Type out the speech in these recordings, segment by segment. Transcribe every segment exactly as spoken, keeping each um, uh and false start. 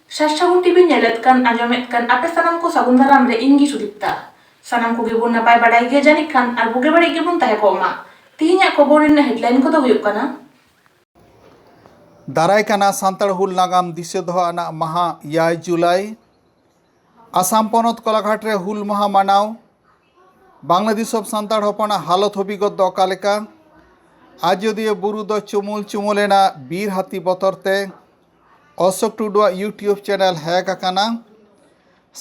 ᱥᱟᱨᱥᱟᱜᱩᱱ TV ᱧᱮᱞᱮᱫ ᱠᱟᱱ, ᱟᱸᱡᱚᱢᱮᱫ ᱠᱟᱱ ᱟᱯᱮ ᱥᱟᱱᱟᱢ ᱠᱚ ᱥᱟᱹᱜᱩᱱ ᱫᱟᱨᱟᱢ ᱨᱮ ᱤᱧ ᱜᱮ ᱥᱩᱫᱤᱯᱛᱟ᱾ ᱥᱟᱱᱟᱢ ᱠᱚᱜᱮ ᱵᱚᱱ ᱱᱟᱯᱟᱭ ᱵᱟᱲᱟᱭ ᱜᱮᱭᱟ ᱡᱟᱹᱱᱤᱡ ᱠᱷᱟᱱ, ᱟᱨ ᱵᱩᱜᱤ ᱵᱟᱹᱲᱤᱡ ᱜᱮᱵᱚᱱ ᱛᱟᱦᱮᱸ ᱠᱚᱜ ᱢᱟ᱾ ᱛᱤᱦᱤᱧᱟᱜ ᱠᱷᱚᱵᱚᱨ ᱨᱮᱱᱟᱜ ᱦᱮᱰᱞᱟᱭᱤᱱ ᱠᱚᱫᱚ ᱦᱩᱭᱩᱜ ᱠᱟᱱᱟ᱾ ᱫᱟᱨᱟᱭ ᱠᱟᱱᱟ ᱥᱟᱱᱛᱟᱲ ᱦᱩᱞ ᱱᱟᱜᱟᱢ ᱫᱤᱥᱟᱹ ᱫᱚᱦᱚ ᱟᱱᱟᱜ ᱢᱟᱦᱟ, ᱮᱭᱟᱭ ᱡᱩᱞᱟᱭ᱾ ᱟᱥᱟᱢ ᱯᱚᱱᱚᱛ ᱠᱚᱞᱟᱜᱷᱟᱴ ᱨᱮ ᱦᱩᱞ ᱢᱟᱦᱟ ᱢᱟᱱᱟᱣ᱾ ᱵᱟᱝᱞᱟ ᱫᱤᱥᱚᱢ ᱥᱟᱱᱛᱟᱲ ᱦᱚᱯᱚᱱᱟᱜ ᱦᱟᱞᱚᱛ ᱦᱚᱸ ᱵᱤᱜᱚᱛ ᱫᱚ ᱚᱠᱟ ᱞᱮᱠᱟ? ᱟᱡᱚᱫᱤᱭᱟᱹ ᱵᱩᱨᱩ ᱫᱚ ᱪᱩᱢᱩᱞ ᱪᱩᱢᱩᱞ ᱮᱱᱟ ᱵᱤᱨ ᱦᱟᱹᱛᱤ ᱵᱚᱛᱚᱨ ᱛᱮ᱾ ᱚᱥᱳᱠ ᱴᱩᱰᱩᱣᱟᱜ YouTube ᱪᱮᱱᱮᱞ ᱦᱮᱠ ᱟᱠᱟᱱᱟ᱾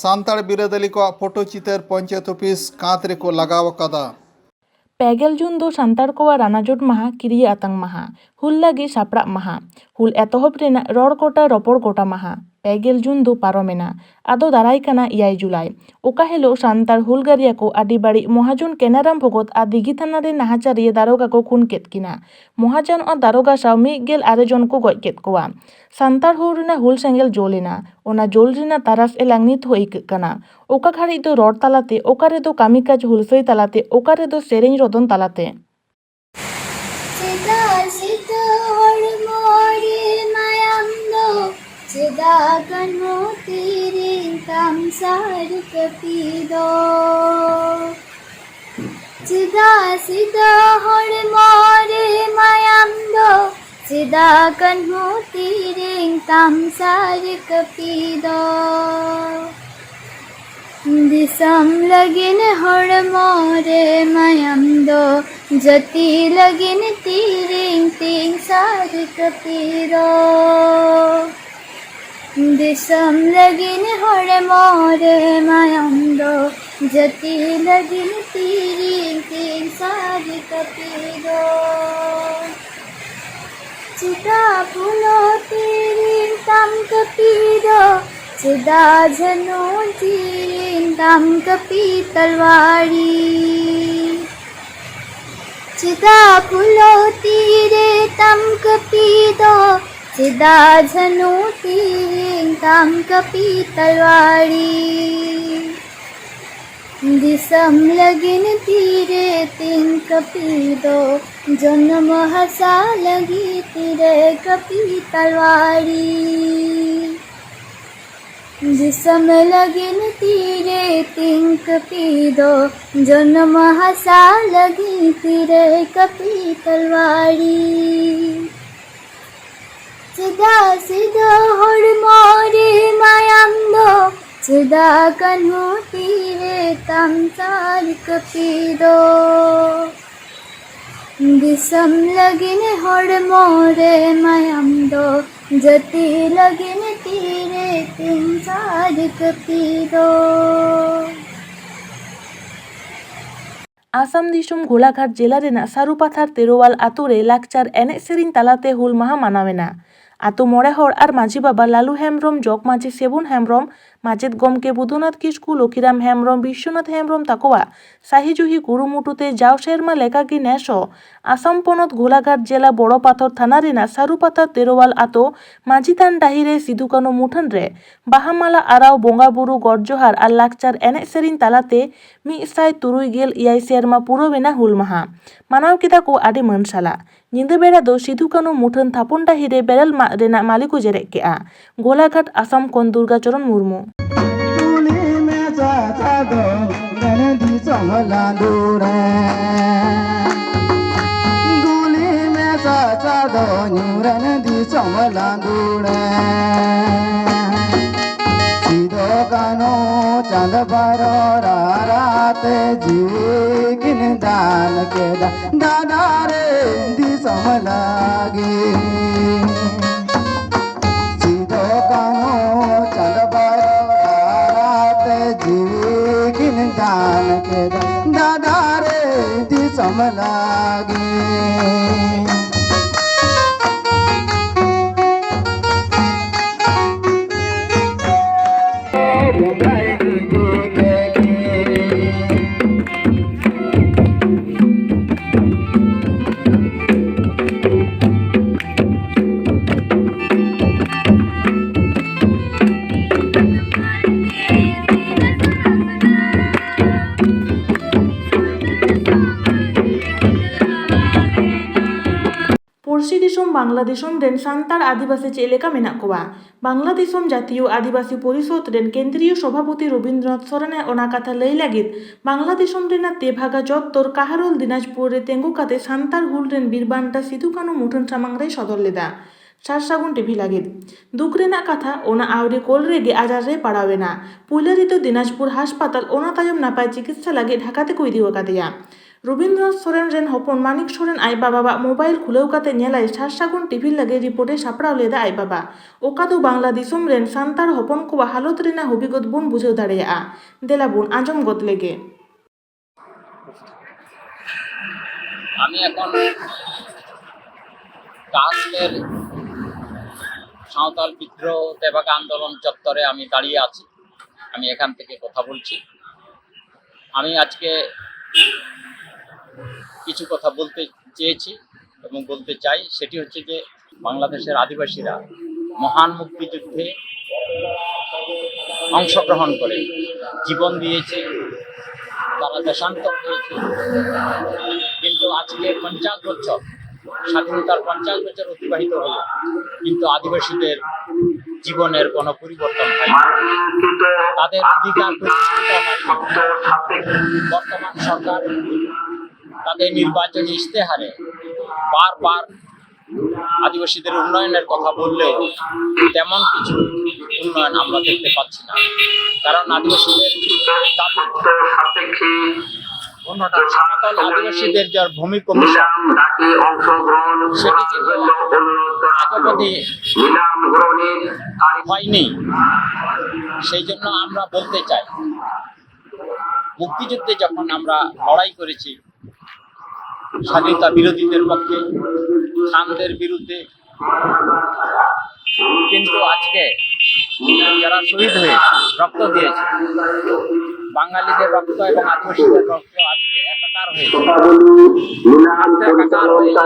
ᱥᱟᱱᱛᱟᱲ ᱵᱤᱨᱟᱹᱫᱟᱹᱞᱤ ᱠᱚᱣᱟᱜ ᱯᱷᱳᱴᱳ ᱪᱤᱛᱟᱹᱨ ᱯᱚᱧᱪᱟᱭᱮᱛ ᱚᱯᱷᱤᱥ ᱠᱟᱸᱛ ᱨᱮᱠᱚ ᱞᱟᱜᱟᱣ ᱟᱠᱟᱫᱟ᱾ ᱯᱮᱜᱮᱞ ᱡᱩᱱ ᱫᱚ ᱥᱟᱱᱛᱟᱲ ᱠᱚᱣᱟᱜ ᱨᱟᱱᱟᱡᱚᱴ ᱢᱟᱦᱟ, ᱠᱤᱨᱤᱭᱟᱹ ᱟᱛᱟᱝ ᱢᱟᱦᱟ, ᱦᱩᱞ ᱞᱟᱹᱜᱤᱫ ᱥᱟᱯᱲᱟᱜ ᱢᱟᱦᱟ, ᱦᱩᱞ ᱮᱛᱚᱦᱚᱵ ᱨᱮᱱᱟᱜ ᱨᱚᱲ ᱜᱚᱴᱟ, ᱨᱚᱯᱚᱲ ᱜᱚᱴᱟ ᱢᱟᱦᱟ᱾ ᱯᱮᱜᱮᱞ ᱡᱩᱱ ᱫᱚ ᱯᱟᱨᱚᱢᱮᱱᱟ, ᱟᱫᱚ ᱫᱟᱨᱟᱭ ᱠᱟᱱᱟ ᱮᱭᱟᱭ ᱡᱩᱞᱟᱭ᱾ ᱚᱠᱟ ᱦᱤᱞᱳᱜ ᱥᱟᱱᱛᱟᱲ ᱦᱩᱞᱜᱟᱹᱨᱤᱭᱟᱹ ᱠᱚ ᱟᱹᱰᱤ ᱵᱟᱹᱲᱤᱡ ᱢᱚᱦᱟᱡᱚᱱ ᱠᱮᱱᱟᱨᱟᱢ ᱵᱷᱚᱜᱚᱛ ᱟᱨ ᱫᱤᱜᱷᱤ ᱛᱷᱟᱱᱟ ᱨᱮ ᱱᱟᱦᱟᱪᱟᱨᱤᱭᱟᱹ ᱫᱟᱨᱚᱜᱟ ᱠᱚ ᱠᱷᱩᱱ ᱠᱮᱫ ᱠᱤᱱᱟ᱾ ᱢᱚᱦᱟᱡᱚᱱ ᱟᱨ ᱫᱟᱨᱚᱜᱟ ᱥᱟᱶ ᱢᱤᱫ ᱜᱮᱞ ᱟᱨᱮ ᱡᱚᱱ ᱠᱚ ᱜᱚᱡ ᱠᱮᱫ ᱠᱚᱣᱟ᱾ ᱥᱟᱱᱛᱟᱲ ᱦᱩᱞ ᱨᱮᱱᱟᱜ ᱦᱩᱞ ᱥᱮᱸᱜᱮᱞ ᱡᱳᱞ ᱮᱱᱟ᱾ ᱚᱱᱟ ᱡᱳᱞ ᱨᱮᱱᱟᱜ ᱛᱟᱨᱟᱥ ᱮᱞᱟᱝ ᱱᱤᱛ ᱦᱚᱸ ᱟᱹᱭᱠᱟᱹᱜ ᱠᱟᱱᱟ᱾ ᱚᱠᱟ ᱜᱷᱟᱹᱲᱤᱡ ᱫᱚ ᱨᱚᱲ ᱛᱟᱞᱟᱛᱮ, ᱚᱠᱟ ᱨᱮᱫᱚ ᱠᱟᱹᱢᱤ ᱠᱟᱡᱽ ᱦᱩᱞᱥᱟᱹᱭ ᱛᱟᱞᱟᱛᱮ, ᱚᱠᱟ ᱨᱮᱫᱚ ᱥᱮᱨᱮᱧ ᱨᱚᱫᱚᱱ ᱛᱟᱞᱟᱛᱮ᱾ ᱪᱮᱫᱟᱜ ᱥᱤᱫᱟᱹ ᱦᱚᱲᱢᱚ ᱨᱮ ᱢᱟᱭᱟᱢ ᱫᱚ? ᱪᱮᱫᱟᱜ ᱠᱟᱹᱱᱦᱩ ᱛᱤᱨᱤᱧ ᱛᱟᱢ ᱥᱟᱨ ᱠᱟᱹᱯᱤ ᱫᱚ? ᱪᱮᱫᱟᱜ ᱥᱤᱫᱟᱹ ᱦᱚᱲᱢᱚ ᱨᱮ ᱢᱟᱭᱟᱢ ᱫᱚ? ᱪᱮᱫᱟᱜ ᱠᱟᱹᱱᱦᱩ ᱛᱤᱨᱤᱧ ᱛᱟᱢ ᱥᱟᱨ ᱠᱟᱹᱯᱤ ᱫᱚ? ᱫᱤᱥᱚᱢ ᱞᱟᱹᱜᱤᱫ ᱦᱚᱲᱢᱚ ᱨᱮ ᱢᱟᱭᱟᱢ ᱫᱚ, ᱡᱟᱹᱛᱤ ᱞᱟᱹᱜᱤᱫ ᱛᱤᱨᱤᱧ ᱛᱤᱧ ᱥᱟᱨ ᱠᱟᱹᱯᱤ ᱫᱚ᱾ ᱫᱤᱥᱚᱢ ᱞᱟᱹᱜᱤᱫ ᱦᱚᱲᱢᱚ ᱨᱮ ᱢᱟᱭᱟᱢ ᱫᱚ, ᱡᱟᱹᱛᱤ ᱞᱟᱹᱜᱤᱫ ᱛᱤᱨᱤᱧ ᱛᱤᱧ ᱥᱟᱨ ᱠᱟᱹᱯᱤ ᱫᱚ᱾ ᱪᱮᱫᱟᱜ ᱯᱷᱩᱞᱳ ᱛᱤᱨᱤᱧ ᱛᱟᱢ ᱠᱟᱹᱯᱤ ᱫᱚ? ᱪᱮᱫᱟᱜ ᱡᱷᱟᱱᱩ ᱛᱤᱨᱤᱧ ᱛᱟᱢ ᱠᱟᱹᱯᱤ ᱛᱟᱞᱣᱟᱨᱤ? ᱪᱮᱫᱟᱜ ᱯᱷᱩᱞᱳ ᱛᱤᱨᱮ ᱛᱟᱢ ᱠᱟᱹᱯᱤ ᱫᱚ? ᱪᱮᱫᱟᱜ ᱡᱷᱟᱱᱩ ᱛᱤᱨᱤᱧ ᱛᱟᱢ ᱠᱟᱹᱯᱤ ᱛᱟᱞᱣᱟᱨᱤ? ᱫᱤᱥᱚᱢ ᱞᱟᱹᱜᱤᱫ ᱛᱤᱨᱮ ᱛᱤᱧ ᱠᱟᱹᱯᱤ ᱫᱚ, ᱡᱚᱱᱚᱢ ᱦᱟᱥᱟ ᱞᱟᱹᱜᱤᱫ ᱛᱤᱨᱮ ᱠᱟᱹᱯᱤ ᱛᱟᱞᱣᱟᱨᱤ᱾ ᱫᱤᱥᱚᱢ ᱞᱟᱹᱜᱤᱫ ᱛᱤᱨᱮ ᱛᱤᱧ ᱠᱟᱹᱯᱤ ᱫᱚ, ᱡᱚᱱᱚᱢ ᱦᱟᱥᱟ ᱞᱟᱹᱜᱤᱫ ᱛᱤᱨᱮ ᱠᱟᱹᱯᱤ ᱛᱟᱞᱣᱟᱲᱤ᱾ ᱪᱮᱫᱟᱜ ᱥᱤᱫᱷᱟᱹ ᱦᱚᱲᱢᱚ ᱨᱮ ᱢᱟᱭᱟᱢ ᱫᱚ, ᱪᱮᱫᱟᱜ ᱠᱟᱹᱱᱦᱩ ᱛᱤᱨᱮ ᱛᱟᱢ ᱥᱟᱨ ᱠᱟᱹᱯᱤ ᱫᱚ? ᱫᱤᱥᱚᱢ ᱞᱟᱹᱜᱤᱫ ᱦᱚᱲᱢᱚ ᱨᱮ ᱢᱟᱭᱟᱢ ᱫᱚ, ᱡᱟᱹᱛᱤ ᱞᱟᱹᱜᱤᱫ ᱛᱤᱨᱮ ᱛᱤᱧ ᱥᱟᱨ ᱠᱟᱹᱯᱤ ᱫᱚ᱾ ᱟᱥᱟᱢ ᱫᱤᱥᱚᱢ ᱜᱳᱞᱟᱜᱷᱟᱴ ᱡᱮᱞᱟ ᱨᱮᱱᱟᱜ ᱥᱟᱨᱩᱯᱟᱛᱷᱟᱨ ᱛᱮᱨᱳᱣᱟᱞ ᱟᱛᱳ ᱨᱮ ᱞᱟᱠᱪᱟᱨ ᱮᱱᱮᱡ ᱥᱮᱨᱮᱧ ᱛᱟᱞᱟᱛᱮ ᱦᱩᱞ ᱢᱟᱦᱟ ᱢᱟᱱᱟᱣᱮᱱᱟ᱾ ᱟᱛᱳ ᱢᱚᱬᱮ ᱦᱚᱲ ᱟᱨ ᱢᱟᱹᱡᱷᱤ ᱵᱟᱵᱟ ᱞᱟᱞᱩ ᱦᱮᱢᱵᱽᱨᱚᱢ, ᱡᱚᱜᱽ ᱢᱟᱹᱡᱷᱤ ᱥᱮᱵᱩᱱ ᱦᱮᱢᱵᱽᱨᱚᱢ, ᱢᱟᱪᱮᱫ ᱜᱚᱢᱠᱮ ᱵᱩᱫᱷᱩᱱᱟᱛᱷ ᱠᱤᱥᱠᱩ, ᱞᱚᱠᱷᱤᱨᱟᱢ ᱦᱮᱢᱵᱽᱨᱚᱢ, ᱵᱤᱥᱥᱚᱱᱟᱛᱷ ᱦᱮᱢᱵᱽᱨᱚᱢ ᱛᱟᱠᱚᱣᱟᱜ ᱥᱟᱹᱦᱤᱡᱩᱦᱤ ᱠᱩᱨᱩᱢᱩᱴᱩ ᱛᱮ ᱡᱟᱣ ᱥᱮᱨᱢᱟ ᱞᱮᱠᱟᱜᱮ ᱱᱮᱥ ᱦᱚᱸ ᱟᱥᱟᱢ ᱯᱚᱱᱚᱛ ᱜᱳᱞᱟᱜᱷᱟᱴ ᱡᱮᱞᱟ ᱵᱚᱲᱚ ᱯᱟᱛᱷᱚᱨ ᱛᱷᱟᱱᱟ ᱨᱮᱱᱟᱜ ᱥᱟᱨᱩᱯᱟᱛᱷᱟᱨ ᱛᱮᱨᱳᱣᱟᱞ ᱟᱛᱳ ᱢᱟᱹᱡᱷᱤ ᱛᱷᱟᱱ ᱰᱟᱹᱦᱤ ᱨᱮ ᱥᱤᱫᱩ ᱠᱟᱹᱱᱩ ᱢᱩᱴᱷᱟᱹᱱ ᱨᱮ ᱵᱟᱦᱟ ᱢᱟᱞᱟ ᱟᱨᱟᱣ, ᱵᱚᱸᱜᱟ ᱵᱩᱨᱩ, ᱜᱚᱰ ᱡᱚᱦᱟᱨ ᱟᱨ ᱞᱟᱠᱪᱟᱨ ᱮᱱᱮᱡ ᱥᱮᱨᱮᱧ ᱛᱟᱞᱟᱛᱮ ᱢᱤᱫ ᱥᱟᱭ ᱛᱩᱨᱩᱭ ᱜᱮᱞ ᱮᱭᱟᱭ ᱥᱮᱨᱢᱟ ᱯᱩᱨᱟᱹᱣ ᱮᱱᱟ ᱦᱩᱞ ᱢᱟᱦᱟ᱾ ᱢᱟᱱᱟᱣ ᱠᱮᱫᱟ ᱠᱚ ᱟᱹᱰᱤ ᱢᱟᱹᱱ ᱥᱟᱞᱟᱜ᱾ ᱧᱤᱫᱟᱹ ᱵᱮᱲᱟ ᱫᱚ ᱥᱤᱫᱩ ᱠᱟᱹᱱᱩ ᱢᱩᱴᱷᱟᱹᱱ ᱛᱷᱟᱯᱚᱱ ᱰᱟᱹᱦᱤ ᱨᱮ ᱵᱮᱨᱮᱞ ᱢᱟᱜ ᱨᱮᱱᱟᱜ ᱢᱟᱹᱞᱤ ᱠᱚ ᱡᱮᱨᱮᱫ ᱠᱮᱜᱼᱟ᱾ ᱜᱳᱞᱟᱜᱷᱟᱴ, ᱟᱥᱟᱢ ᱠᱷᱚᱱ ᱫᱩᱨᱜᱟ ᱪᱚᱨᱚᱱ ᱢᱩᱨᱢᱩ᱾ ᱫᱩᱞᱤ ᱢᱮ ᱪᱟᱪᱟ ᱫᱚ ᱜᱟᱱ ᱫᱤᱥᱚᱢ ᱞᱟᱸᱫᱩᱲ᱾ ᱫᱩᱞᱤ ᱢᱮ ᱪᱟᱪᱟ ᱫᱚ ᱧᱩᱨᱟᱱ ᱫᱤᱥᱚᱢ ᱞᱟᱸᱫᱩᱲ᱾ ᱥᱤᱫᱚ ᱠᱟᱹᱱᱦᱩ ᱪᱟᱸᱫ ᱵᱷᱟᱭᱨᱚ ᱨᱟᱨᱟᱛᱮ ᱡᱤᱣᱤ ᱠᱤᱱ ᱫᱟᱱ ᱠᱮᱫᱟ ᱫᱟᱫᱟ ᱨᱮ ᱫᱤᱥᱚᱢ ᱞᱟᱹᱜᱤᱫ᱾ ᱥᱤᱫᱚ ᱠᱟᱹᱱᱦᱩ ᱪᱟᱸᱫ ᱵᱷᱟᱭᱨᱚ ᱨᱟᱨᱟᱛᱮ ᱡᱤᱣᱤ ᱠᱤᱱ ᱫᱟᱱ ᱠᱮᱫᱟ ᱫᱟᱫᱟ ᱨᱮ ᱫᱤᱥᱚᱢ ᱞᱟᱹᱜᱤᱫ᱾ ᱯᱩᱲᱥᱤ ᱫᱤᱥᱚᱢ ᱵᱟᱝᱞᱟ ᱫᱤᱥᱚᱢ ᱨᱮᱱ ᱥᱟᱱᱛᱟᱲ ᱟᱹᱫᱤᱵᱟᱹᱥᱤ ᱪᱮᱫ ᱞᱮᱠᱟ ᱢᱮᱱᱟᱜ ᱠᱚᱣᱟ? ᱵᱟᱝᱞᱟ ᱫᱤᱥᱚᱢ ᱡᱟᱹᱛᱤᱭᱚ ᱟᱹᱫᱤᱵᱟᱹᱥᱤ ᱯᱚᱨᱤᱥᱚᱫᱽ ᱨᱮᱱ ᱠᱮᱱᱫᱨᱤᱭᱚ ᱥᱚᱵᱷᱟᱯᱚᱛᱤ ᱨᱚᱵᱤᱱᱫᱨᱚᱱᱟᱛᱷ ᱥᱚᱨᱮᱱ ᱚᱱᱟ ᱠᱟᱛᱷᱟ ᱞᱟᱹᱭ ᱞᱟᱹᱜᱤᱫ ᱵᱟᱝᱞᱟ ᱫᱤᱥᱚᱢ ᱨᱮᱱᱟᱜ ᱛᱮᱵᱷᱟᱜᱟ ᱪᱚᱛᱛᱚᱨ ᱠᱟᱦᱟᱨᱳᱞ ᱫᱤᱱᱟᱡᱽᱯᱩᱨ ᱨᱮ ᱛᱤᱸᱜᱩ ᱠᱟᱛᱮ ᱥᱟᱱᱛᱟᱲ ᱦᱩᱞ ᱨᱮᱱ ᱵᱤᱨ ᱵᱟᱱᱴᱟ ᱥᱤᱫᱩ ᱠᱟᱹᱱᱦᱩ ᱢᱩᱴᱷᱟᱹᱱ ᱥᱟᱢᱟᱝ ᱨᱮᱭ ᱥᱚᱫᱚᱨ ᱞᱮᱫᱟ ᱥᱟᱨᱥᱟᱹᱜᱩᱱ ᱴᱤᱵᱷᱤ ᱞᱟᱹᱜᱤᱫ᱾ ᱫᱩᱠ ᱨᱮᱱᱟᱜ ᱠᱟᱛᱷᱟ, ᱚᱱᱟ ᱟᱹᱣᱨᱤ ᱠᱳᱞ ᱨᱮᱜᱮ ᱟᱡᱟᱨ ᱨᱮ ᱯᱟᱲᱟᱣ ᱮᱱᱟ᱾ ᱯᱩᱭᱞᱟᱹ ᱨᱮᱫᱚ ᱫᱤᱱᱟᱡᱽᱯᱩᱨ ᱦᱟᱥᱯᱟᱛᱟᱞ, ᱚᱱᱟ ᱛᱟᱭᱚᱢ ᱱᱟᱯᱟᱭ ᱪᱤᱠᱤᱛᱥᱟ ᱞᱟᱹᱜᱤᱫ ᱰᱷᱟᱠᱟ ᱛᱮᱠᱚ ᱤᱫᱤ ᱟᱠᱟᱫᱮᱭᱟ᱾ ᱨᱚᱵᱤᱱᱫᱨᱚᱱᱟᱛᱷ ᱥᱚᱨᱮᱱ ᱨᱮᱱ ᱦᱚᱯᱚᱱ ᱢᱟᱱᱤᱠ ᱥᱚᱨᱮᱱ ᱟᱡ ᱵᱟᱵᱟᱣᱟᱜ ᱢᱳᱵᱟᱭᱤᱞ ᱠᱷᱩᱞᱟᱹᱣ ᱠᱟᱛᱮ ᱧᱮᱞᱟᱭ ᱥᱟᱨᱥᱟᱹᱜᱩᱱ ᱴᱤᱵᱷᱤ ᱞᱟᱹᱜᱤᱫ ᱨᱤᱯᱳᱨᱴ ᱮ ᱥᱟᱯᱲᱟᱣ ᱞᱮᱫᱟ ᱟᱡ ᱵᱟᱵᱟ, ᱚᱠᱟ ᱫᱚ ᱵᱟᱝᱞᱟ ᱫᱤᱥᱚᱢ ᱨᱮᱱ ᱥᱟᱱᱛᱟᱲ ᱦᱚᱯᱚᱱ ᱠᱚᱣᱟᱜ ᱦᱟᱞᱚᱛ ᱨᱮᱱᱟᱜ ᱦᱟᱹᱵᱤᱜᱚᱛ ᱵᱚᱱ ᱵᱩᱡᱷᱟᱹᱣ ᱫᱟᱲᱮᱭᱟᱜᱼᱟ᱾ ᱫᱮᱞᱟ ᱵᱚᱱ ᱟᱸᱡᱚᱢ ᱜᱚᱫ ᱞᱮᱜᱮ᱾ আমি এখন কাহারোলের সাঁওতাল বিদ্রোহ তেভাগা আন্দোলন চত্বরে আমি দাঁড়িয়ে আছি। আমি এখান থেকে কথা বলছি। আমি আজকে কিছু কথা বলতে চেয়েছি এবং বলতে চাই, সেটি হচ্ছে যে বাংলাদেশের আদিবাসীরা মহান মুক্তিযুদ্ধে অংশগ্রহণ করে জীবন দিয়েছে, তারা দেশান্তর হয়েছে, কিন্তু আজকে পঞ্চাশ বছর, স্বাধীনতার পঞ্চাশ বছর অতিবাহিত হলো, কিন্তু আদিবাসীদের জীবনের কোনো পরিবর্তন হয়নি। তাদের অধিকার প্রতিষ্ঠিত হয়নি। বর্তমান সরকার তাদের নির্বাচনী ইশতেহারে বারবার আদিবাসীদের উন্নয়নের কথা বললেও তেমন কিছু উন্নয়ন আমরা দেখতে পাচ্ছি না। কারণ আদিবাসীদের দাবি, সাঁওতাল আদিবাসীদের যে ভূমি কমিশন, সেটি কিন্তু আজ অবধি হয়নি। সেই জন্য আমরা বলতে চাই, মুক্তিযুদ্ধে যখন আমরা লড়াই করেছি স্বাধীনতা বিরোধীদের পক্ষে, খানদের বিরুদ্ধে, কিন্তু আজকে যারা শহীদ হয়েছে, রক্ত দিয়েছে, বাঙালিদের রক্ত এবং আদিবাসীদের রক্ত আজকে একাকার হয়েছে। আজকে একাকার হয়েছে।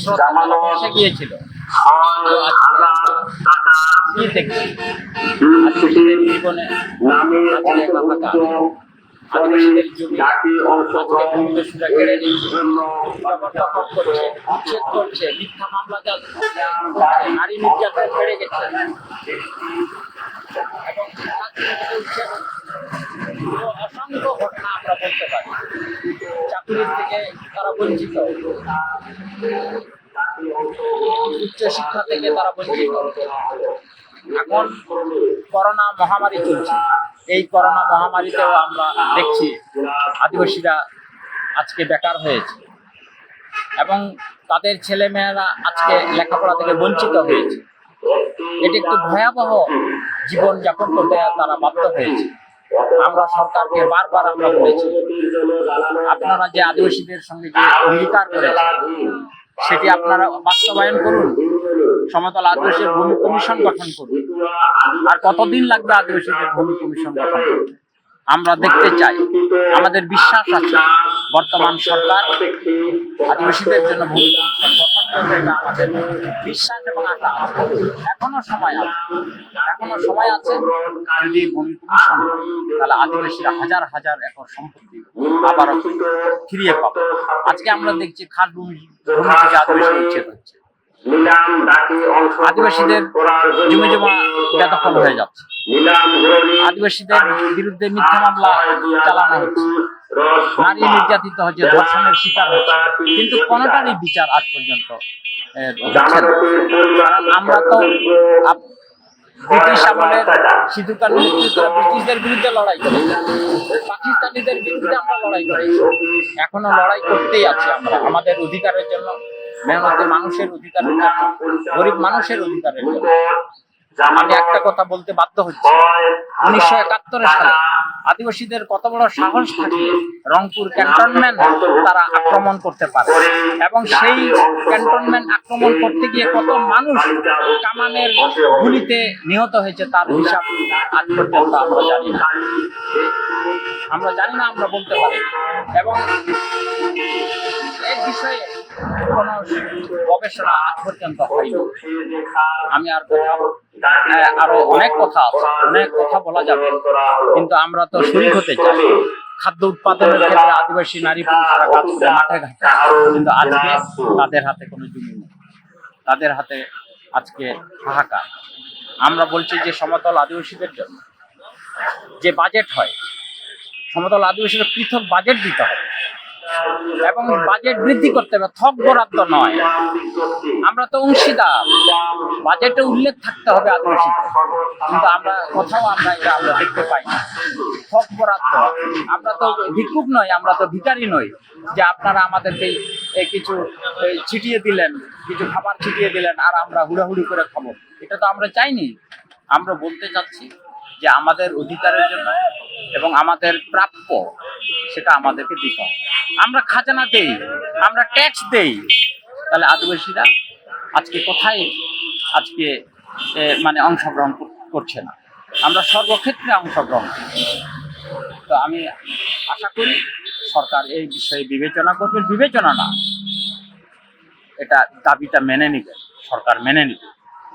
শ্রোতা তারা ভেসে গিয়েছিল। কিন্তু আজকে আমরা কি দেখছি? আদিবাসীদের জীবনে আজকে একাকার। আদিবাসীদের জমি আজকে ভূমিদস্যুরা কেড়ে নিচ্ছে, জবরদখল করছে, উচ্ছেদ করছে, মিথ্যা মামলা চালছে, নারী নির্যাতন বেড়ে গেছে। এবং উচ্ছেদ, অসংখ্য ঘটনা আমরা বলতে পারি। চাকরির থেকে তারা বঞ্চিত, উচ্চ শিক্ষা থেকে তারা বঞ্চিত। এখন করোনা মহামারী চলছে, এই করোনা মহামারীতেও আমরা দেখছি আদিবাসীরা আজকে বেকার হয়েছে এবং তাদের ছেলেমেয়েরা আজকে লেখাপড়া থেকে বঞ্চিত হয়েছে। এটি একটি ভয়াবহ জীবন যাপন করতে তারা বাধ্য হয়েছে। আমরা সরকারকে বারবার আমরা বলেছি, আপনারা যে আদিবাসীদের সঙ্গে যে অঙ্গীকার করেছেন, সেটি আপনারা বাস্তবায়ন করুন। সমতল আদিবাসীর ভূমি কমিশন গঠন করুন। আর কতদিন লাগবে আদিবাসীদের ভূমি কমিশন গঠন করতে? আমরা দেখতে চাই, আমাদের বিশ্বাস আছে বর্তমান সরকার আদিবাসীদের জন্য ভূমি কমিশন গঠন করবে, এটা আমাদের বিশ্বাস এবং আশা আছে। এখনো সময় আছে, এখনো সময় আছে। যদি ভূমি কমিশন হয়, তাহলে আদিবাসীরা হাজার হাজার একর সম্পত্তি আবারও ফিরিয়ে পাবে। আজকে আমরা দেখছি খাস ভূমি, ভূমি থেকে আদিবাসী উচ্ছেদ হচ্ছে, আদিবাসীদের জমি জমা বেদখল হয়ে যাচ্ছে, আদিবাসীদের বিরুদ্ধে মিথ্যা মামলা চালানো হচ্ছে, নারী নির্যাতিত হচ্ছে, ধর্ষণের শিকার হচ্ছে, কিন্তু কোনোটারই বিচার আজ পর্যন্ত, এ, হচ্ছে না। কারণ আমরা তো আপ-, ব্রিটিশ আমলের সিধু কানু নেতৃত্বে ব্রিটিশদের বিরুদ্ধে লড়াই করেছি, পাকিস্তানিদের বিরুদ্ধে আমরা লড়াই করেছি, এখনো লড়াই করতেই আছি আমরা আমাদের অধিকারের জন্য, মেহনতি মানুষের অধিকারের জন্য, গরিব মানুষের অধিকারের জন্য। আমি একটা কথা বলতে বাধ্য হচ্ছি, উনিশশো একাত্তর সালে আদিবাসীদের কত বড় সাহস থাকলে রংপুর ক্যান্টনমেন্ট তারা আক্রমণ করতে পারে, এবং সেই ক্যান্টনমেন্ট আক্রমণ করতে গিয়ে কত মানুষ কামানের গুলিতে নিহত হয়েছে, তার হিসাব আজ পর্যন্ত আমরা জানি না। আমরা জানি না, আমরা বলতে পারি না। এবং এই বিষয়ে কোনো গবেষণা আজ পর্যন্ত হয়নি। আমি আর কথা, আহ, আরো অনেক কথা আছে, অনেক কথা বলা যাবে, কিন্তু আমরা তো শরিক হতে চাই। খাদ্য উৎপাদনের ক্ষেত্রে আদিবাসী নারী পুরুষরা কাজ করে মাঠে ঘাটে, কিন্তু আজকে তাদের হাতে কোনো জমি নেই, তাদের হাতে আজকে হাহাকার। আমরা বলছি যে সমতল আদিবাসীদের জন্য যে বাজেট হয়, সমতল আদিবাসীকে পৃথক বাজেট দিতে হবে এবং বাজেট বৃদ্ধি করতে হবে, থক বরাদ্দ নয়। আমরা তো অংশীদার, বাজেটে উল্লেখ থাকতে হবে আদিবাসীদের, কিন্তু আমরা কোথাও আমরা এটা আমরা দেখতে পাই না। থক বরাদ্দ, আমরা তো ভিক্ষুক নই, আমরা তো ভিখারি নই যে আপনারা আমাদেরকে এই কিছু এই ছিটিয়ে দিলেন, কিছু খাবার ছিটিয়ে দিলেন আর আমরা হুড়াহুড়ি করে খাবো, এটা তো আমরা চাইনি। আমরা বলতে চাচ্ছি যে আমাদের অধিকারের জন্য এবং আমাদের প্রাপ্য সেটা আমাদেরকে দিতে হবে। আমরা খাজনা দেই, আমরা ট্যাক্স দেই, তাহলে আদিবাসীরা আজকে কোথায় আজকে এ, মানে অংশগ্রহণ কর- করছে না? আমরা সর্বক্ষেত্রে অংশগ্রহণ করছি। তো আমি আশা করি সরকার এই বিষয়ে বিবেচনা করবেন, বিবেচনা না, এটা দাবিটা মেনে নিবে, সরকার মেনে নিবে।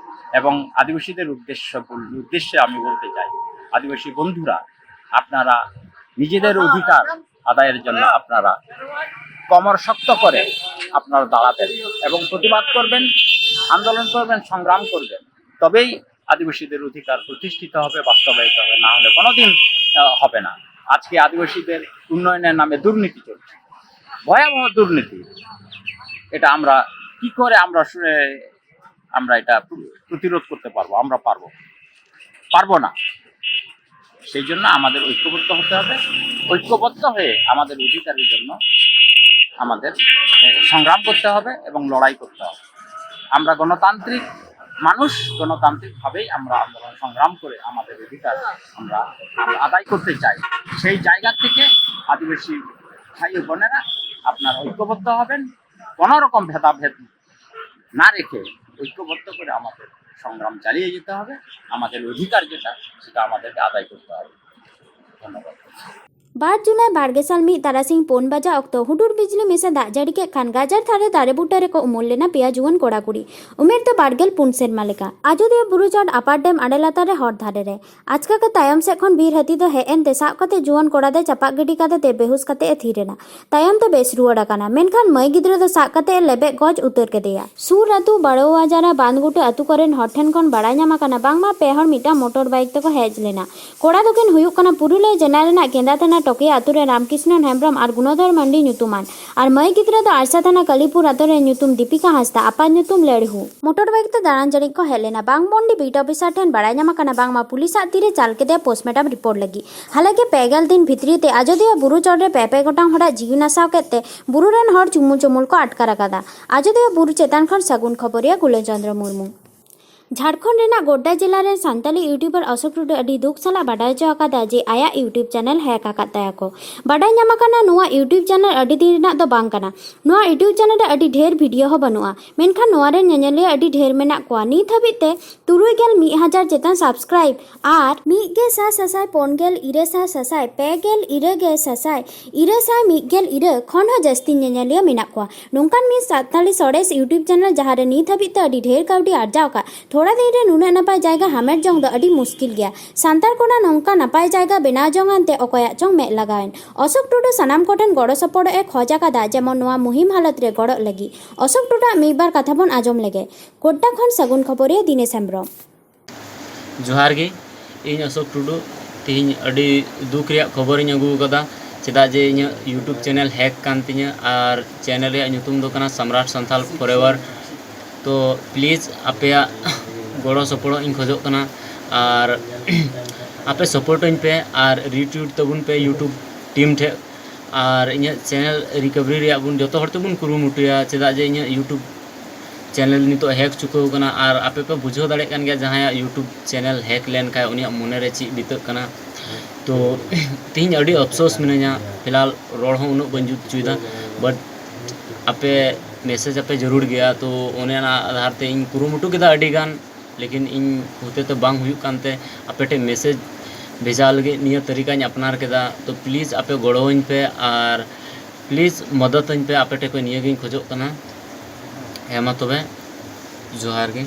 এবং আদিবাসীদের উদ্দেশ্য বল- উদ্দেশ্যে আমি বলতে চাই, আদিবাসী বন্ধুরা, আপনারা নিজেদের অধিকার আদায়ের জন্য আপনারা কমর শক্ত করে আপনারা দাঁড়াবেন এবং প্রতিবাদ করবেন, আন্দোলন করবেন, সংগ্রাম করবেন, তবেই আদিবাসীদের অধিকার প্রতিষ্ঠিত হবে, বাস্তবায়িত হবে, না হলে কোনোদিন আহ, হবে না। আজকে আদিবাসীদের উন্নয়নের নামে দুর্নীতি চলছে, ভয়াবহ দুর্নীতি। এটা আমরা কি করে আমরা সু- আমরা এটা প্রতিরোধ করতে পারবো? আমরা পারবো? পারবো না। সেই জন্য আমাদের ঐক্যবদ্ধ হতে হবে। ঐক্যবদ্ধ হয়ে আমাদের অধিকারের জন্য আমাদের এ, সংগ্রাম করতে হবে এবং লড়াই করতে হবে। আমরা গণতান্ত্রিক মানুষ, গণতান্ত্রিকভাবেই আমরা আন্দোলন সংগ্রাম করে আমাদের অধিকার আমরা আমরা আদায় করতে চাই। সেই জায়গা থেকে আদিবাসী ভাই ও বোনেরা, আপনারা ঐক্যবদ্ধ হবেন, কোনো রকম ভেদাভেদ না রেখে ঐক্যবদ্ধ করে আমাদের সংগ্রাম চালিয়ে যেতে হবে। আমাদের অধিকার যেটা, সেটা আমাদেরকে আদায় করতে হবে। ধন্যবাদ। ᱵᱟᱨ ᱡᱩᱞᱟᱭ ᱵᱟᱨ ᱜᱮᱥᱟᱞ ᱢᱤᱫ ᱛᱟᱨᱟᱥᱤᱧ ᱯᱩᱱ ᱵᱟᱡᱟ ᱚᱠᱛᱚ ᱦᱩᱰᱩᱨ ᱵᱤᱡᱽᱞᱤ ᱢᱮᱥᱟ ᱫᱟᱜ ᱡᱟᱹᱲᱤ ᱠᱮᱫ ᱠᱷᱟᱱ ᱜᱟᱡᱟᱲ ᱫᱷᱟᱨᱮ ᱫᱟᱨᱮ ᱵᱩᱴᱟᱹ ᱨᱮᱠᱚ ᱩᱢᱩᱞ ᱞᱮᱱᱟ ᱯᱮᱭᱟ ᱡᱩᱣᱟᱹᱱ ᱠᱚᱲᱟ ᱠᱩᱲᱤ᱾ ᱩᱢᱮᱨ ᱫᱚ ᱵᱟᱨ ᱜᱮᱞ ᱯᱩᱱ ᱥᱮᱨᱢᱟ ᱞᱮᱠᱟ᱾ ᱟᱡᱚᱫᱤᱭᱟᱹ ᱵᱩᱨᱩ ᱪᱚᱴ ᱟᱯᱟᱨ ᱰᱮᱢ ᱟᱲᱮ ᱞᱟᱛᱟᱨ ᱨᱮ ᱦᱚᱨ ᱫᱷᱟᱨᱮ ᱨᱮ᱾ ᱟᱪᱠᱟ ᱜᱮ ᱛᱟᱭᱚᱢ ᱥᱮᱫ ᱠᱷᱚᱱ ᱵᱤᱨ ᱦᱟᱹᱛᱤ ᱫᱚ ᱦᱮᱡ ᱮᱱᱛᱮ ᱥᱟᱵ ᱠᱟᱛᱮ ᱡᱩᱣᱟᱹᱱ ᱠᱚᱲᱟ ᱫᱚᱭ ᱪᱟᱯᱟᱜ ᱜᱤᱰᱤ ᱠᱟᱫᱮ ᱛᱮ ᱵᱮᱦᱩᱥ ᱠᱟᱛᱮ ᱮ ᱛᱷᱤᱨ ᱮᱱᱟ᱾ ᱛᱟᱭᱚᱢ ᱛᱮ ᱵᱮᱥ ᱨᱩᱣᱟᱹᱲ ᱟᱠᱟᱱᱟ, ᱢᱮᱱᱠᱷᱟᱱ ᱢᱟᱹᱭ ᱜᱤᱫᱽᱨᱟᱹ ᱫᱚ ᱥᱟᱵ ᱠᱟᱛᱮ ᱮ ᱞᱮᱵᱮᱫ ᱜᱚᱡ ᱩᱛᱟᱹᱨ ᱠᱮᱫᱮᱭᱟ᱾ ᱥᱩᱨ ᱟᱹᱛᱩ ᱵᱟᱲᱳᱣᱟᱡᱟᱨᱟ ᱵᱟᱸᱫᱷᱜᱷᱩᱴᱩ ᱟᱹᱛᱩ ᱠᱚᱨᱮᱱ ᱦᱚᱲ ᱴᱷᱮᱱ ᱠᱷᱚᱱ ᱵᱟᱲᱟᱭ ᱧᱟᱢ ᱟᱠᱟᱱᱟ, ᱵᱟᱝᱢᱟ ᱯᱮ ᱦᱚᱲ ᱢᱤᱫᱴᱟᱝ ᱢᱚᱴᱚᱨ ᱵᱟᱭᱤᱠ ᱛᱮᱠᱚ ᱦᱮᱡ ᱞᱮᱱᱟ᱾ ᱠᱚᱲᱟ ᱫᱚᱠᱤᱱ ᱦᱩᱭᱩᱜ ᱠᱟᱱᱟ ᱯᱩᱨᱩᱞᱤᱭᱟᱹ ᱡᱮᱞᱟ ᱨᱮᱱᱟᱜ ᱠᱮᱸᱫᱟ ᱛᱷᱟᱱᱟ ᱴᱚᱠᱤᱭᱟ ᱟᱹᱛᱩ ᱨᱮ ᱨᱟᱢᱠᱨᱤᱥᱱᱚᱱ ᱦᱮᱢᱵᱨᱚᱢ ᱟᱨ ᱜᱩᱱᱚᱫᱷᱚᱨ ᱢᱟᱱᱰᱤ ᱧᱩᱛᱩᱢᱟᱱ, ᱟᱨ ᱢᱟᱹᱭ ᱜᱤᱫᱽᱨᱟᱹ ᱫᱚ ᱟᱨᱥᱟ ᱛᱷᱟᱱᱟ ᱠᱟᱞᱤᱯᱩᱨ ᱟᱹᱛᱩ ᱨᱮ ᱧᱩᱛᱩᱢ ᱫᱤᱯᱤᱠᱟ ᱦᱟᱸᱥᱫᱟ, ᱟᱯᱟᱛ ᱧᱩᱛᱩᱢ ᱞᱮᱲᱦᱩ᱾ ᱢᱚᱴᱚᱨ ᱵᱟᱭᱤᱠ ᱛᱮ ᱫᱟᱬᱟᱱ ᱡᱟᱹᱱᱤᱡ ᱠᱚ ᱦᱮᱡ ᱞᱮᱱᱟ᱾ ᱵᱟᱝᱢᱚᱱᱰᱤ ᱵᱤᱴ ᱚᱯᱷᱤᱥᱟᱨ ᱴᱷᱮᱱ ᱵᱟᱲᱟᱭ ᱧᱟᱢ ᱟᱠᱟᱱᱟ, ᱵᱟᱝᱢᱟ ᱯᱩᱞᱤᱥᱟᱜ ᱛᱤᱨᱮ ᱪᱟᱞ ᱠᱮᱫᱮᱭᱟ ᱯᱳᱥᱴᱢᱚᱨᱴᱮᱢ ᱨᱤᱯᱳᱨᱴ ᱞᱟᱹᱜᱤᱫ᱾ ᱦᱟᱞᱟᱝᱠᱤ ᱯᱮ ᱜᱮᱞ ᱫᱤᱱ ᱵᱷᱤᱛᱨᱤ ᱛᱮ ᱟᱡᱚᱫᱤᱭᱟᱹ ᱵᱩᱨᱩ ᱪᱚᱴ ᱨᱮ ᱯᱮ ᱯᱮ ᱜᱚᱴᱟᱝ ᱦᱚᱲᱟᱜ ᱡᱤᱣᱤ ᱱᱟᱥᱟᱣ ᱠᱮᱫ ᱛᱮ ᱵᱩᱨᱩ ᱨᱮᱱ ᱦᱚᱲ ᱪᱩᱢᱩᱞ ᱪᱩᱢᱩᱞ ᱠᱚ ᱟᱴᱠᱟᱨ ᱟᱠᱟᱫᱟ᱾ ᱟᱡᱚᱫᱤᱭᱟᱹ ᱵᱩᱨᱩ ᱪᱮᱛᱟᱱ ᱠᱷᱚᱱ ᱥᱟᱹᱜᱩᱱ ᱠᱷᱚᱵᱚᱨᱤᱭᱟᱹ ᱜᱩᱞᱟᱹᱱ ᱪᱚᱸᱫᱽᱨᱚ ᱢᱩᱨᱢᱩ᱾ ᱡᱷᱟᱲᱠᱷᱚᱸᱰ ᱨᱮᱱᱟᱜ ᱜᱳᱰᱰᱟ ᱡᱮᱞᱟ ᱨᱮᱱ ᱥᱟᱱᱛᱟᱞᱤ ᱤᱭᱩᱴᱩᱵᱟᱨ ᱚᱥᱳᱠ ᱴᱩᱰᱩ ᱟᱹᱰᱤ ᱫᱩᱠ ᱥᱟᱞᱟᱜ ᱵᱟᱰᱟᱭ ᱦᱚᱪᱚ ᱟᱠᱟᱫᱟ ᱡᱮ ᱟᱭᱟᱜ YouTube ᱪᱮᱱᱮᱞ ᱦᱮᱠ ᱟᱠᱟᱫ ᱛᱟᱭᱟ ᱠᱚ᱾ ᱵᱟᱰᱟᱭ ᱧᱟᱢ ᱟᱠᱟᱱᱟ, ᱱᱚᱣᱟ YouTube ᱪᱮᱱᱮᱞ ᱟᱹᱰᱤ ᱫᱤᱱ ᱨᱮᱱᱟᱜ ᱫᱚ ᱵᱟᱝ ᱠᱟᱱᱟ᱾ ᱱᱚᱣᱟ YouTube ᱪᱮᱱᱮᱞ ᱨᱮ ᱟᱹᱰᱤ ᱰᱷᱮᱨ ᱵᱷᱤᱰᱤᱭᱳ ᱦᱚᱸ ᱵᱟᱹᱱᱩᱜᱼᱟ, ᱢᱮᱱᱠᱷᱟᱱ ᱱᱚᱣᱟ ᱨᱮᱱ ᱧᱮᱧᱮᱞᱤᱭᱟᱹ ᱟᱹᱰᱤ ᱰᱷᱮᱨ ᱢᱮᱱᱟᱜ ᱠᱚᱣᱟ᱾ ᱱᱤᱛ ᱦᱟᱹᱵᱤᱡ ᱛᱮ ᱛᱩᱨᱩᱭ ᱜᱮᱞ ᱢᱤᱫ ᱦᱟᱡᱟᱨ ᱪᱮᱛᱟᱱ ᱥᱟᱵᱥᱠᱨᱟᱭᱤᱵ ᱟᱨ ᱢᱤᱫ ᱜᱮ ᱥᱟ ᱥᱟᱥᱟᱭ ᱯᱩᱱ ᱜᱮᱞ ᱤᱨᱟᱹ ᱥᱟ ᱥᱟᱥᱟᱭ ᱯᱮ ᱜᱮᱞ ᱤᱨᱟᱹ ᱜᱮ ᱥᱟᱥᱟᱭ ᱤᱨᱟᱹ ᱥᱟᱭ ᱢᱤᱫ ᱜᱮᱞ ᱤᱨᱟᱹ ᱠᱷᱚᱱ ᱦᱚᱸ ᱡᱟᱹᱥᱛᱤ ᱧᱮᱧᱮᱞᱤᱭᱟᱹ ᱢᱮᱱᱟᱜ ᱠᱚᱣᱟ᱾ ᱱᱚᱝᱠᱟᱱ ᱢᱤᱫ ᱥᱟᱱᱛᱟᱲᱤ ᱥᱚᱨᱮᱥ YouTube ᱪᱮᱱᱮᱞ ᱡᱟᱦᱟᱸ ᱨᱮ ᱱᱤᱛ ᱦᱟᱹᱵᱤᱡ ᱛᱮ ᱟᱹᱰᱤ ᱰᱷᱮᱨ ᱠᱟᱹᱣᱰᱤ ᱟᱨᱡᱟᱣ ᱟᱠᱟᱫ, ᱛᱷᱚᱲᱟ ᱫᱤᱱ ᱨᱮ ᱱᱩᱱᱟᱹᱜ ᱱᱟᱯᱟᱭ ᱡᱟᱭᱜᱟ ᱦᱟᱢᱮᱴ ᱡᱚᱝ ᱫᱚ ᱟᱹᱰᱤ ᱢᱩᱥᱠᱤᱞ ᱜᱮᱭᱟ᱾ ᱥᱟᱱᱛᱟᱲ ᱠᱚᱲᱟ ᱱᱚᱝᱠᱟ ᱱᱟᱯᱟᱭ ᱡᱟᱭᱜᱟ ᱵᱮᱱᱟᱣ ᱡᱚᱝ ᱟᱱᱛᱮ ᱚᱠᱚᱭᱟᱜ ᱪᱚᱝ ᱢᱮᱫ ᱞᱟᱜᱟᱣᱮᱱ᱾ ᱚᱥᱳᱠ ᱴᱩᱰᱩ ᱥᱟᱱᱟᱢ ᱠᱚᱴᱷᱮᱱ ᱜᱚᱲᱚ ᱥᱚᱯᱚᱦᱚᱫ ᱮ ᱠᱷᱚᱡ ᱟᱠᱟᱫᱟ, ᱡᱮᱢᱚᱱ ᱱᱚᱣᱟ ᱢᱩᱦᱤᱢ ᱦᱟᱞᱚᱛ ᱨᱮ ᱜᱚᱲᱚᱜ ᱞᱟᱹᱜᱤᱫ᱾ ᱚᱥᱳᱠ ᱴᱩᱰᱩᱣᱟᱜ ᱢᱤᱫ ᱵᱟᱨ ᱠᱟᱛᱷᱟ ᱵᱚᱱ ᱟᱸᱡᱚᱢ ᱞᱮᱜᱮ᱾ ᱜᱳᱰᱰᱟ ᱠᱷᱚᱱ ᱥᱟᱹᱜᱩᱱ ᱠᱷᱚᱵᱚᱨᱤᱭᱟᱹ ᱫᱤᱱᱮᱥ ᱦᱮᱢᱵᱨᱚᱢ᱾ ᱡᱚᱦᱟᱨ ᱜᱮ, ᱤᱧ ᱚᱥᱳᱠ ᱴᱩᱰᱩ᱾ ᱛᱮᱦᱮᱧ ᱟᱹᱰᱤ ᱫᱩᱠ ᱨᱮᱭᱟᱜ ᱠᱷᱚᱵᱚᱨᱤᱧ ᱟᱹᱜᱩ ᱟᱠᱟᱫᱟ, ᱪᱮᱫᱟᱜ ᱡᱮ ᱤᱧᱟᱹᱜ YouTube ᱪᱮᱱᱮᱞ ᱦᱮᱠ ᱠᱟᱱ ᱛᱤᱧᱟᱹ ᱟᱨ ᱪᱮᱱᱮᱞ ᱨᱮᱭᱟᱜ ᱧᱩᱛᱩᱢ ᱫᱚ ᱠᱟᱱᱟ ᱥᱚᱢᱨᱟᱴ ᱥᱟᱱᱛᱷᱟᱞ ᱯᱷᱚᱨᱮᱵᱷᱟᱨ᱾ ᱛᱚ ᱯᱞᱤᱡᱽ ᱟᱯᱮᱭᱟᱜ ᱜᱚᱲᱚ ᱥᱚᱯᱚᱦᱚᱫ ᱤᱧ ᱠᱷᱚᱡᱚᱜ ᱠᱟᱱᱟ ᱟᱨ ᱟᱯᱮ ᱥᱟᱯᱳᱨᱴ ᱟᱹᱧ ᱯᱮ ᱟᱨ ᱨᱤᱴᱩᱭᱤᱴ ᱛᱟᱵᱚᱱ ᱯᱮ YouTube ᱴᱤᱢ ᱴᱷᱮᱱ᱾ ᱟᱨ ᱤᱧᱟᱹᱜ ᱪᱮᱱᱮᱞ ᱨᱤᱠᱟᱵᱷᱟᱨᱤ ᱨᱮᱭᱟᱜ ᱵᱚᱱ ᱡᱚᱛᱚ ᱦᱚᱲ ᱛᱮᱵᱚᱱ ᱠᱩᱨᱩᱢᱩᱴᱩᱭᱟ, ᱪᱮᱫᱟᱜ ᱡᱮ ᱤᱧᱟᱹᱜ YouTube ᱪᱮᱱᱮᱞ ᱱᱤᱛᱚᱜ ᱦᱮᱠ ᱪᱩᱠᱟᱹᱣ ᱠᱟᱱᱟ᱾ ᱟᱨ ᱟᱯᱮ ᱯᱮ ᱵᱩᱡᱷᱟᱹᱣ ᱫᱟᱲᱮᱭᱟᱜ ᱠᱟᱱ ᱜᱮᱭᱟ, ᱡᱟᱦᱟᱸᱭᱟᱜ YouTube ᱪᱮᱱᱮᱞ ᱦᱮᱠ ᱞᱮᱱᱠᱷᱟᱱ ᱩᱱᱤᱭᱟᱜ ᱢᱚᱱᱮᱨᱮ ᱪᱮᱫ ᱵᱤᱛᱟᱹᱜ ᱠᱟᱱᱟ᱾ ᱛᱚ ᱛᱮᱦᱮᱧ ᱟᱹᱰᱤ ᱟᱯᱥᱳᱥ ᱢᱤᱱᱟᱹᱧᱟ, ᱯᱷᱤᱞᱦᱟᱞ ᱨᱚᱲ ᱦᱚᱸ ᱩᱱᱟᱹᱜ ᱵᱟᱹᱧ ᱡᱩᱛ ᱦᱚᱪᱚᱭᱮᱫᱟ, ᱵᱟᱴ ᱟᱯᱮ ᱢᱮᱥᱮᱡᱽ ᱟᱯᱮ ᱡᱟᱹᱨᱩᱲ ᱜᱮᱭᱟ᱾ ᱛᱚ ᱚᱱᱮ ᱚᱱᱟ ᱟᱫᱷᱟᱨ ᱛᱮ ᱤᱧ ᱠᱩᱨᱩᱢᱩᱴᱩ ᱠᱮᱫᱟ ᱟᱹᱰᱤ ᱜᱟᱱ, ᱞᱮᱠᱤᱱ ᱤᱧ ᱦᱚᱛᱮ ᱛᱮ ᱵᱟᱝ ᱦᱩᱭᱩᱜ ᱠᱟᱱᱛᱮ ᱟᱯᱮ ᱴᱷᱮᱱ ᱢᱮᱥᱮᱡᱽ ᱵᱷᱮᱡᱟ ᱞᱟᱹᱜᱤᱫ ᱱᱤᱭᱟᱹ ᱛᱟᱹᱨᱤᱠᱟᱧ ᱟᱯᱱᱟᱨ ᱠᱮᱫᱟ᱾ ᱛᱚ please ᱟᱯᱮ ᱜᱚᱲᱚᱣᱟᱹᱧ ᱯᱮ ᱟᱨ please ᱢᱚᱫᱚᱛᱟᱹᱧ ᱯᱮ, ᱟᱯᱮ ᱴᱷᱮᱱ ᱠᱷᱚᱱ ᱱᱤᱭᱟᱹᱜᱤᱧ ᱠᱷᱚᱡᱚᱜ ᱠᱟᱱᱟ᱾ ᱦᱮᱸ ᱢᱟ ᱛᱚᱵᱮ, ᱡᱚᱦᱟᱨ ᱜᱮ᱾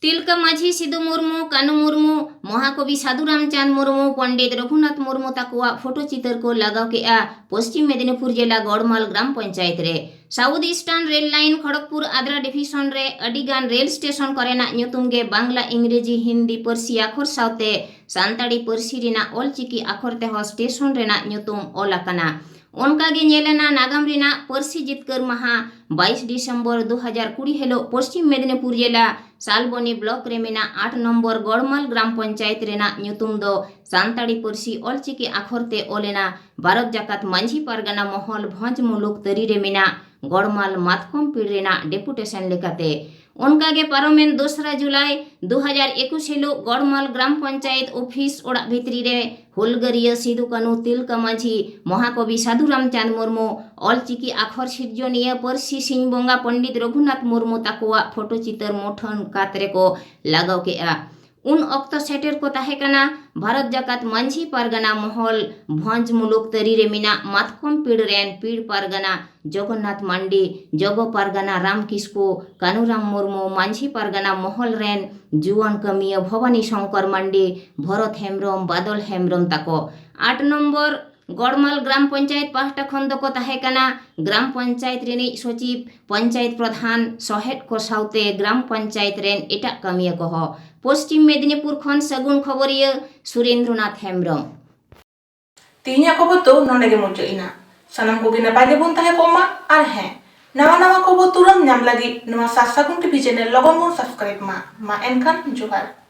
ᱛᱤᱞᱠᱟᱹ ᱢᱟᱹᱡᱷᱤ ᱥᱤᱫᱩ ᱢᱩᱨᱢᱩ, ᱠᱟᱹᱱᱩ ᱢᱩᱨᱢᱩ, ᱢᱚᱦᱟᱠᱚᱵᱤ ᱥᱟᱹᱫᱷᱩ ᱨᱟᱢᱪᱟᱸᱫᱽ ᱢᱩᱨᱢᱩ, ᱯᱚᱱᱰᱤᱛ ᱨᱚᱜᱷᱩᱱᱟᱛᱷ ᱢᱩᱨᱢᱩ ᱛᱟᱠᱚᱣᱟᱜ ᱯᱷᱳᱴᱳ ᱪᱤᱛᱟᱹᱨ ᱠᱚ ᱞᱟᱜᱟᱣ ᱠᱮᱫᱼᱟ ᱯᱚᱥᱪᱤᱢ ᱢᱮᱫᱤᱱᱤᱯᱩᱨ ᱡᱮᱞᱟ ᱜᱚᱲᱢᱟᱞ ᱜᱨᱟᱢ ᱯᱚᱧᱪᱟᱭᱮᱛ ᱨᱮ᱾ South eastern rail line Kharagpur Adra division ᱨᱮ ᱟᱹᱰᱤ ᱜᱟᱱ ᱨᱮᱞ ᱥᱴᱮᱥᱚᱱ ᱠᱚᱨᱮᱱᱟᱜ ᱧᱩᱛᱩᱢ ᱜᱮ ᱵᱟᱝᱞᱟ, ᱤᱝᱨᱮᱡᱤ, ᱦᱤᱱᱫᱤ ᱯᱟᱹᱨᱥᱤ ᱟᱠᱷᱚᱨ ᱥᱟᱶᱛᱮ ᱥᱟᱱᱛᱟᱲᱤ ᱯᱟᱹᱨᱥᱤ ᱨᱮᱱᱟᱜ ᱚᱞᱪᱤᱠᱤ ᱟᱠᱷᱚᱨ ᱛᱮᱦᱚᱸ ᱥᱴᱮᱥᱚᱱ ᱨᱮᱱᱟᱜ ᱧᱩᱛᱩᱢ ᱚᱞ ᱟᱠᱟᱱᱟ᱾ ᱚᱱᱠᱟ ᱜᱮ ᱧᱮᱞ ᱮᱱᱟ ᱱᱟᱜᱟᱢ ᱨᱮᱱᱟᱜ ᱯᱟᱹᱨᱥᱤ ᱡᱤᱛᱠᱟᱹᱨ ᱢᱟᱦᱟ ᱵᱟᱭᱤᱥ ᱰᱤᱥᱮᱢᱵᱚᱨ ᱫᱩ ᱦᱟᱡᱟᱨ ᱠᱩᱲᱤ ᱦᱤᱞᱚᱜ ᱯᱚᱥᱪᱤᱢ ᱢᱮᱫᱤᱱᱤᱯᱩᱨ ᱡᱮᱞᱟ ᱥᱟᱞᱵᱚᱱᱤ ᱵᱞᱚᱠ ᱨᱮ ᱢᱮᱱᱟᱜ ᱟᱴ ᱱᱚᱢᱵᱚᱨ ᱜᱚᱲᱢᱟᱞ ᱜᱨᱟᱢ ᱯᱚᱧᱪᱟᱭᱮᱛ ᱨᱮᱱᱟᱜ ᱧᱩᱛᱩᱢ ᱫᱚ ᱥᱟᱱᱛᱟᱲᱤ ᱯᱟᱹᱨᱥᱤ ᱚᱞᱪᱤᱠᱤ ᱟᱠᱷᱚᱨ ᱛᱮ ᱚᱞ ᱮᱱᱟ ᱵᱷᱟᱨᱚᱛ ᱡᱟᱠᱟᱛ ᱢᱟᱹᱡᱷᱤ ᱯᱟᱨᱜᱟᱱᱟ ᱢᱚᱦᱚᱞ ᱵᱷᱚᱸᱡᱽ ᱢᱩᱞᱩᱠ ᱛᱟᱹᱨᱤ ᱨᱮ ᱢᱮᱱᱟᱜ ᱜᱚᱲᱢᱟᱞ ᱢᱟᱛᱠᱚᱢ ᱯᱤᱲ ᱨᱮᱱᱟᱜ ᱰᱮᱯᱩᱴᱮᱥᱚᱱ ᱞᱮᱠᱟᱛᱮ᱾ ᱚᱱᱠᱟ ᱜᱮ ᱯᱟᱨᱚᱢᱮᱱ ᱫᱚᱥᱨᱟ ᱡᱩᱞᱟᱭ ᱫᱩ ᱦᱟᱡᱟᱨ ᱮᱠᱩᱥ ᱦᱤᱞᱚᱜ ᱜᱚᱲᱢᱟᱞ ᱜᱨᱟᱢ ᱯᱚᱧᱪᱟᱭᱮᱛ ᱚᱯᱷᱤᱥ ᱚᱲᱟᱜ ᱵᱷᱤᱛᱨᱤ ᱨᱮ ᱦᱩᱞᱜᱟᱹᱨᱤᱭᱟᱹ ᱥᱤᱫᱩ ᱠᱟᱹᱱᱩ, ᱛᱤᱞᱠᱟᱹ ᱢᱟᱹᱡᱷᱤ, ᱢᱚᱦᱟᱠᱚᱵᱤ ᱥᱟᱹᱫᱷᱩ ᱨᱟᱢᱪᱟᱸᱫᱽ ᱢᱩᱨᱢᱩ, ᱚᱞᱪᱤᱠᱤ ᱟᱠᱷᱚᱨ ᱥᱤᱨᱡᱚᱱᱤᱭᱟᱹ ᱯᱟᱹᱨᱥᱤ ᱥᱤᱧ ᱵᱚᱸᱜᱟ ᱯᱚᱱᱰᱤᱛ ᱨᱚᱜᱷᱩᱱᱟᱛᱷ ᱢᱩᱨᱢᱩ ᱛᱟᱠᱚᱣᱟᱜ ᱯᱷᱳᱴᱳ ᱪᱤᱛᱟᱹᱨ ᱢᱩᱴᱷᱟᱹᱱ ᱠᱟᱛ ᱨᱮᱠᱚ ᱞᱟᱜᱟᱣ ᱠᱮᱫᱼᱟ᱾ ᱩᱱ ᱚᱠᱛᱚ ᱥᱮᱴᱮᱨ ᱠᱚ ᱛᱟᱦᱮᱸ ᱠᱟᱱᱟ ᱵᱷᱟᱨᱚᱛ ᱡᱟᱠᱟᱛ ᱢᱟᱹᱡᱷᱤ ᱯᱟᱨᱜᱟᱱᱟ ᱢᱚᱦᱚᱞ, ᱵᱷᱚᱸᱡᱽ ᱢᱩᱞᱩᱠ ᱛᱟᱹᱨᱤ ᱨᱮ ᱢᱮᱱᱟᱜ ᱢᱟᱛᱠᱚᱢ ᱯᱤᱲ ᱨᱮᱱ ᱯᱤᱲ ᱯᱟᱨᱜᱟᱱᱟ ᱡᱚᱜᱚᱱᱱᱟᱛᱷ ᱢᱟᱱᱰᱤ, ᱡᱚᱜᱚ ᱯᱟᱨᱜᱟᱱᱟ ᱨᱟᱢ ᱠᱤᱥᱠᱩ, ᱠᱟᱱᱩᱨᱟᱢ ᱢᱩᱨᱢᱩ, ᱢᱟᱹᱡᱷᱤ ᱯᱟᱨᱜᱟᱱᱟ ᱢᱚᱦᱚᱞ ᱨᱮᱱ ᱡᱩᱣᱟᱹᱱ ᱠᱟᱹᱢᱤᱭᱟᱹ ᱵᱷᱚᱵᱟᱱᱤ ᱥᱚᱝᱠᱚᱨ ᱢᱟᱱᱰᱤ, ᱵᱷᱚᱨᱚᱛ ᱦᱮᱢᱵᱨᱚᱢ, ᱵᱟᱫᱚᱞ ᱦᱮᱢᱵᱨᱚᱢ ᱛᱟᱠᱚ᱾ ᱟᱴ ᱱᱚᱢᱵᱚᱨ ᱜᱚᱲᱢᱟᱞ ᱜᱨᱟᱢ ᱯᱚᱧᱪᱟᱭᱮᱛ ᱯᱟᱦᱴᱟ ᱠᱷᱚᱱ ᱫᱚᱠᱚ ᱛᱟᱦᱮᱸ ᱠᱟᱱᱟ ᱜᱨᱟᱢ ᱯᱚᱧᱪᱟᱭᱮᱛ ᱨᱤᱱᱤᱡ ᱥᱚᱪᱤᱵᱽ, ᱯᱚᱧᱪᱟᱭᱮᱛ ᱯᱨᱚᱫᱷᱟᱱ, ᱥᱚᱦᱮᱫ ᱠᱚ ᱥᱟᱶᱛᱮ ᱜᱨᱟᱢ ᱯᱚᱧᱪᱟᱭᱮᱛ ᱨᱮᱱ ᱮᱴᱟᱜ ᱠᱟᱹᱢᱤᱭᱟᱹ ᱠᱚᱦᱚᱸ᱾ ᱯᱚᱥᱪᱤᱢ ᱢᱮᱫᱤᱱᱤᱯᱩᱨ ᱠᱷᱚᱱ ᱥᱟᱹᱜᱩᱱ ᱠᱷᱚᱵᱚᱨᱤᱭᱟᱹ ᱥᱩᱨᱮᱱᱫᱨᱚᱱᱟᱛᱷ ᱦᱮᱢᱵᱨᱚᱢ᱾ ᱛᱮᱦᱮᱧᱟᱜ ᱠᱷᱚᱵᱚᱨ ᱫᱚ ᱱᱚᱰᱮ ᱜᱮ ᱢᱩᱪᱟᱹᱫ ᱮᱱᱟ᱾ ᱥᱟᱱᱟᱢ ᱠᱚᱜᱮ ᱱᱟᱯᱟᱭ ᱜᱮᱵᱚᱱ ᱛᱟᱦᱮᱸ ᱠᱚᱜ ᱢᱟ᱾ ᱟᱨ ᱦᱮᱸ, ᱱᱟᱣᱟ ᱱᱟᱣᱟ ᱠᱷᱚᱵᱚᱨ ᱛᱩᱨᱟᱹᱢ ᱧᱟᱢ ᱞᱟᱹᱜᱤᱫ ᱱᱚᱣᱟ ᱥᱟᱨ ᱥᱟᱹᱜᱩᱱ ᱴᱤᱵᱷᱤ ᱪᱮᱱᱮᱞ ᱞᱚᱜᱚᱱ ᱵᱚᱱ ᱥᱟᱵᱥᱠᱨᱟᱭᱤᱵ ᱢᱟ᱾ ᱢᱟ ᱮᱱᱠᱷᱟᱱ ᱡᱚᱦᱟᱨ᱾